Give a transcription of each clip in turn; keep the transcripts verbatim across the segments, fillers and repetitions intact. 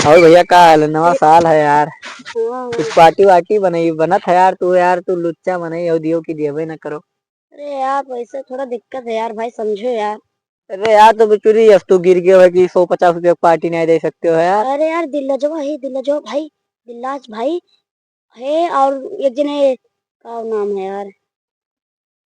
और भैया, का हाल है? नवा साल है यार, हाँ। कुछ पार्टी वार्टी बनई, बनत है यार? तू यार, तू लुच्चा मनई हो, दियो कि दियबे न करो। अरे यार, पैसे थोड़ा दिक्कत है यार भाई, समझो यार। अरे यार, तो बिचुरी, अब तू गिर गयो है कि सौ पचास रुपया की पार्टी नहीं दे सकते हो यार। अरे यार, दिल्लाजवा है, दिल्लाजवा भाई, दिल्लाज भाई है, और एक जने, का नाम है यार?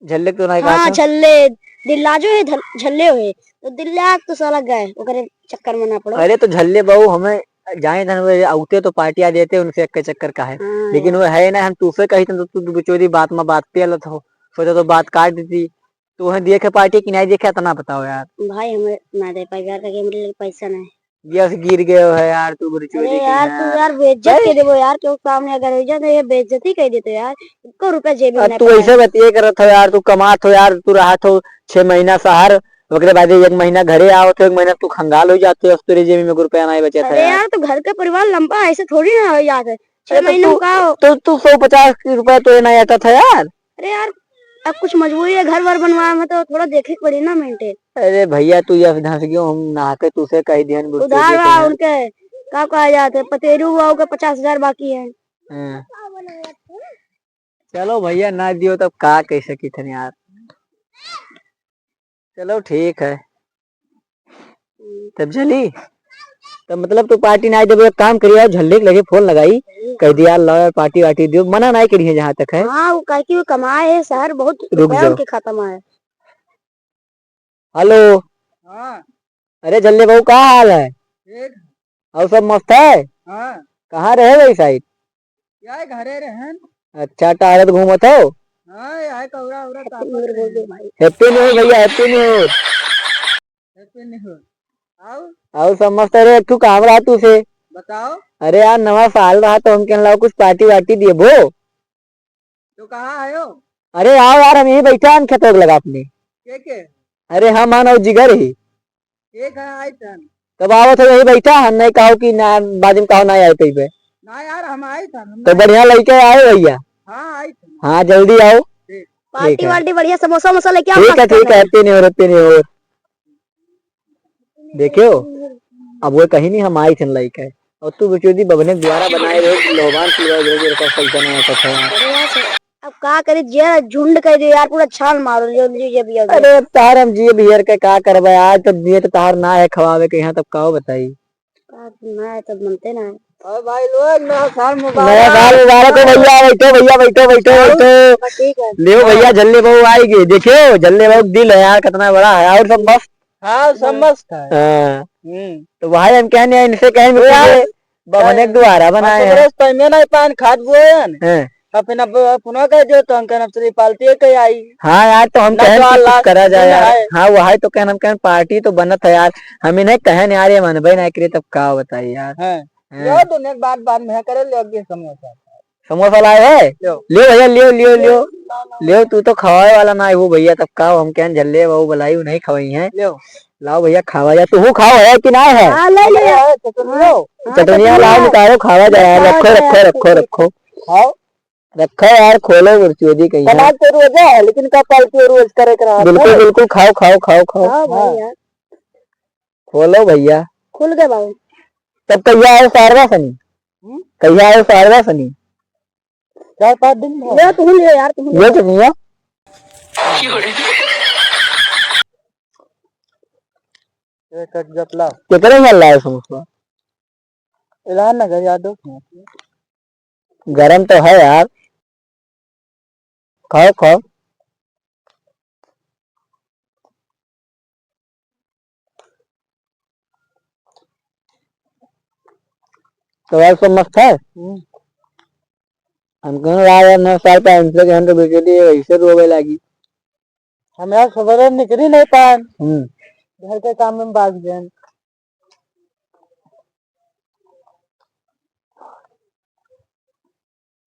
झल्ले तो नहीं हाँ, कहा था? झल्ले, दिल्लाजो है, धल-, झल्ले है। तो दिल्ला तो साला गए, ओकरे चक्कर में ना पड़ो। अरे तो झल्ले बाबू, हमें जाए धन वे आउते तो पार्टी आ देते, उनसे एक चक्कर का है। हाँ लेकिन यार। वो है ना, हम तुझसे कही तो तू बिचोरी बात में बात पे अलत हो, सोचा तो बात काट देती। तू वहीं देखे पार्टी कि नहीं देखे, इतना बताओ यार। भाई, हमें ना दे पाई यार, क्योंकि हमरे लगे पैसा नहीं। यस, गिर गयो है यार, तू बुरी अरे चोरी के यार, तू यहाँ। यार बेइज्जत भाई। कर देबो यार, क्यों सामने अगर हो जाए तो ये बेइज्जती कर देते यार, एको रुपया जेब में अब नहीं तू पड़ा ऐसे है। बतिये करत हो यार, तू कमात हो यार, तू रहत हो छह महीना शहर, ओकरे बाद एक महीना घरे आवत हो, एक महीना तू खंगाल हो जाते हो, तेरे जेब में एक रुपया नहीं बचत अरे है यार। यार, तो घर का परिवार लंबा है, ऐसे थोड़ी ना हो जात है। छह अरे तो महीने तू, में का हो? तो तू सौ पचास रुपया तो ये नहीं आता था यार। अरे यार, अब कुछ मजबूरी है, घर वर बनवाए में तो थोड़ा देखे के पड़ी ना maintain। अरे भैया, तू यस धंस गयो, हम नहा के तू से कही दिहन, बुढ़ उधार चोदी बा कहीं। उनके, का कहा जात है, पतेरू हुआ ओके पचास हजार बाकी है। हाँ। चलो भैया, ना दियो तब का कह सकी थन यार। चलो ठीक है। हम्म। तब चली? तब मतलब तू पार्टी ना देबे, एक काम करिए, झल्ले के लगे फोन लगाई, हम्म। कह दिया, "लो यार, पार्टी वार्टी दियो।" मना नहीं करिए जहाँ तक है। हाँ, वो काहे कि वो कमाए है, शहर बहुत रुक रुपया जाओ। उनके खाता में है। हेलो। हाँ। अरे झल्ले बाबू, का हाल है? ठीक। और सब मस्त है? हाँ। कहाँ रहे भाई साहब? क्या है, घरे रहन। अच्छा, टहरत घूमत हो? हाँ, यह है कौरा उरा Happy New Year बोल दे भाई। Happy New Year भैया, Happy New Year। Happy New Year। आओ। आओ, सब मस्त है रे। एक ठू काम रहा तू से। बताओ। अरे यार, नवा साल रहा तो हम कहन लाओ कुछ पार्टी वार्टी देबो। तो कहाँ आयो? अरे आओ यार, हम यहीं बैठा हन खेतों के लगा अपने। के के? अरे हम हन और जिगर ही। ठीक है, आई थन। तब आवत हो यहीं बैठा हन, नहीं कहो कि ना, बाद में कहो नहीं आए पइबे। ना यार, हम आई थन, हम तो नहीं बढ़िया लइके आए भैया। हाँ, आई थन। हाँ, जल्दी आओ। ठीक। ठीक पार्टी है। वार्टी बढ़िया, समोसा वमोसा लेके आओ ठीक है, मस्त ठीक है, में। Happy New Year, Happy New Year। देखियो, अब वो कहीं नहीं, हम आई थन लइके। और तू बिचोदी बबने द्वारा बनाए रहे, लोहबान सिलवाए रहे, तेरे पास पैसा नहीं आता था। अरे यार, अब का करी, जे झुंड कह दे यार, पूरा छान मारो, जो, जो, जो भी हो गया। अरे, अब तार हम जिए बियर के का करबे, आज तब जिए तो तार ना है खवावे के यहाँ, तब का बताई? का ना है, तब मनते ना है। और भाई लोग, नया साल मुबारक। नया साल मुबारक हो भैया, बैठो भैया, बैठो, बैठो, और? बैठो। हाँ, ठीक है। लियो हाँ। भैया, झल्ले बहू आई गई, देखियो, झल्ले बहू दिल है यार, कितना बड़ा है, और सब मस्त। हाँ, सब मस्त है। हाँ। हम्म। तो भाई हम कहने, इनसे कहें तो कि यार, ये बभने के द्वारा बनाए हैं। बरस तो मैं नहीं पान खात बोए हैं। हैं। अब फिर अब फोन कर दियो तो हम कहन अब चली पार्टी के आई। हाँ यार, तो हम ना कहन तो कि कुछ अल्लाह करा जाए दिन यार। है। हाँ, वो है तो कहन, हम कहन पार्टी तो बनत है यार। हम इन्हें कहन यार, ये मनबे ना करे तब का बताई यार। हाँ। हैं। यो दुनिया के बात बाद में करे, ले आगे समोसा। समोसा लाए है? लो। लियो भैया, लियो, लियो, लियो। लियो, तू तो खवावे वाला ना हो भैया, तब का हम कहन झल्ले बहू बुलाई, उ नहीं खवाई हैं। लियो। लाओ भैया, खावा जा। तू खाओ है कि ना है? हाँ, ले लियो। है, चटनियो। हाँ, चटनिया चटनिया। लाओ, निकालो, खावा जा यार। हाँ, रखो, खावा रखो, जा। रखो, रखो। खाओ। रखो यार, खोलो बुरचोदी कहीं है। समाज के रोजा है, लेकिन का पार्टी रोज करे के रहा बिल्कुल, है? बिल्कुल, खाओ, खाओ, खाओ, खाओ। हाँ भाई हाँ। यार। खोलो भैया। खुल गए बाबू। तब कहिया आयो सारवा सनी? हम्म? कहिया आयो सारवा सनी? चार पाँच दिन में। ले, तुम ले यार, तुम ले। ये तो नहीं है। एक, एक जपला। कितने में लाए समोसा? एलान नगर यादव। गरम तो है यार। खाओ, खाओ। तो भाई सब मस्त है? हम्म। हम कहने लगा यार, नया साल पे हमसे कहन तो बेचेली ऐसे रोवे लागी। हम यार सवेरे निकली नहीं पाए। हम्म। घर के काम में बाज गए।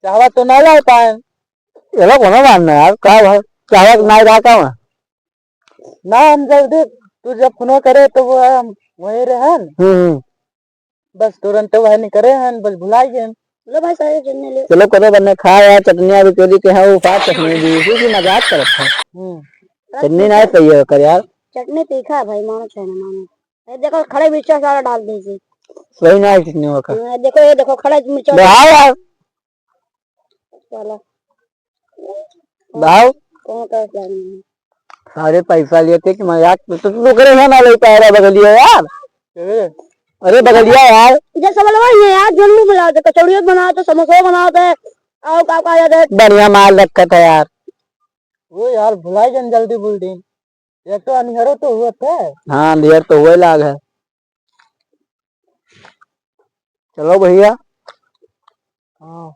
चाहवा तो ना ला पाए। ये लोग होना मानना यार, का भाई? चाहवा ना रहा का वहाँ? ना, हम जल्दी, तू जब फोन करे तो वो है, हम वहीं रहन। हम्म, हम्म। बस तुरंत वह नहीं करे हन, बस भुलाई गए। लो भाई, सारे चटनी ले। चलो, करो बने खा यार, चटनिया भी चोरी के है, वो पास चटनी दी, इसी की मजाक करत है। हम्म। चटनी ना सही है कर यार। चटनी तीखा है भाई, मानो चाहे ना मानो। ये देखो, खड़े मिर्चा सारा डाल दीजिए। सही ना है कितने वक्त। हाँ, देखो, ये देखो, खड़ा मिर्चा। बढ़ाओ यार। साला। बढ़ाओ। कौन का plan है? सारे पैसा लेते कि मजाक, तो तू करे है ना, ले पा रहा बगलिया यार। अरे बगलिया यार। ये सब अलवा ही है यार, जल्दी बनाते, कचौड़िया बनाते, समोसा बनाते, और का का जाते। बढ़िया माल रखा था यार। वो यार, भुलाई जन जल्दी बोल दिन। एक तो अनिहरो तो हुआ था। हाँ, अनिहर तो हुए लाग है। चलो भैया। हाँ।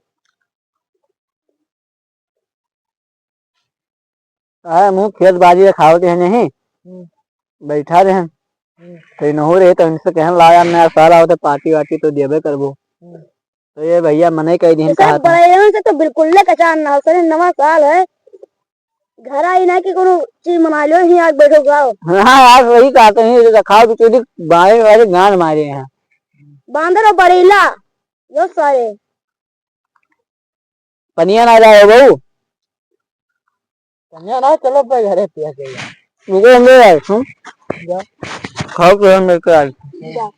आए, मुँह खेत बाड़ी रखावत है नहीं। हम्म। बैठा रहे। हम्म। तो इनहू रहे तो इनसे कहन ला यार, नया साल आवत है, party वार्टी तो देबे करबो। हम्म। तो ये भैया मने कह दिहन तो सर, कहा था। बड़े से तो बिल्कुल ले कचान ना हो, सर, नवा साल है। घर आई ना कि कोनो चीज मना लो, यहीं आके बैठो खाओ। हाँ यार, वही कहते हैं, ये रखाओ तो तेरी बाएं वाले गांड मारे हैं। बांदर और बड़ीला, यो सारे। पनिया ना लाए बहू। पनिया ना, चलो पे घरे पिया के यार। रुको, हम ले आए, हम। जा। खाओ तो हम लेके आए। जा।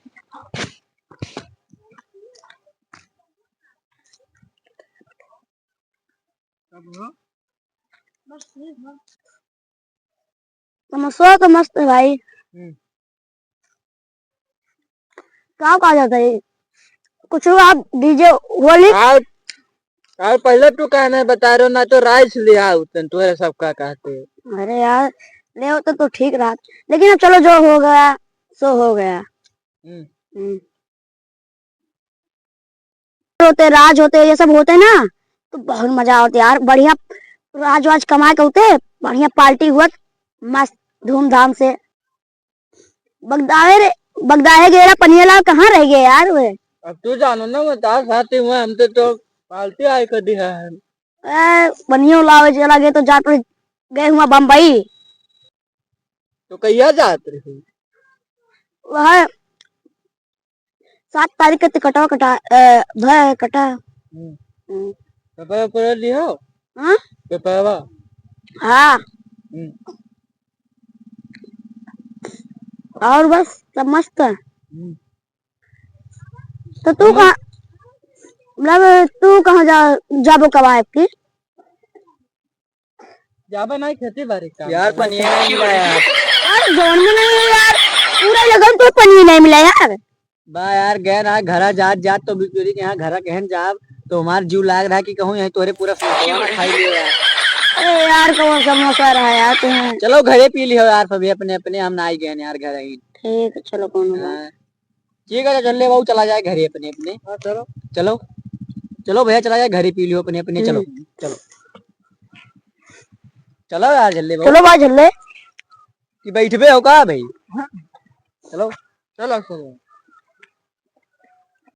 समोसा तो मस्त है भाई। हम्म। का कहा जाता है? कुछ आप D J होली। और, और पहले तू कहने बता रहे हो ना, तो rice ले आओ, तन तोरे सब का कहते। अरे यार, ले होते तो ठीक रहा, लेकिन अब चलो, जो हो गया सो हो गया। हम्म। हम्म। होते, राज होते, ये सब होते ना, तो बहुत मजा आवत यार। बढ़िया राज वाज कमाए के होते, बढ़िया party हुअत, मस्त धूमधाम से। बगदाए रे, बगदाए गेला पनिया ला, कहाँ रह गए यार वे? अब तू जानो ना, मैं तार साथी हुआ, हम तो, तो party आए कर दिया है। ए, पनिया लावे चला गए तो जात रहे, गए हुआ बम्बई। तो कहिया जात रहे? वह सात तारीख के टिकटवा कटा, अ, भय कटा। हम्म। हम्म। पेपरवा पूरा लिहो? हाँ? पेपरवा? हाँ। हम्म। और बस सब मस्त है। हम्म। तो तू हम्म। कहाँ, मतलब तू कहाँ जा, जाबो कब आए की? जाबे नहीं खेती बाड़ी काम यार, करे। पनिया नहीं मिला यार। यार, जौन में नहीं है यार, पूरा लगन तो पनिया नहीं मिला यार। बा यार, गए ना घरा जात, जात तो बिचुरी के यहाँ घरा कहन जाब, तो हमार जीव लाग रहा कि कहूँ यहीं तोरे पूरा समोसा खाई लियो यार। अरे यार, कौन समोसा रहा यार तुम्हें? चलो घरे पी लियो यार, सभी अपने अपने, हम ना आई गए यार घर ही। ठीक है, चलो, कौन बात। हाँ। ठीक है, चल ले बाबू, चला जाए घरे अपने अपने। हाँ, चलो। चलो, चलो भैया, चला जाए घरे, पी लियो अपने अपने, चलो, हम्म। चलो। चलो यार, झल्ले बाबू। चलो भाई, झल्ले। कि बैठबे हो का भाई? हाँ। चलो। चलो, चलो।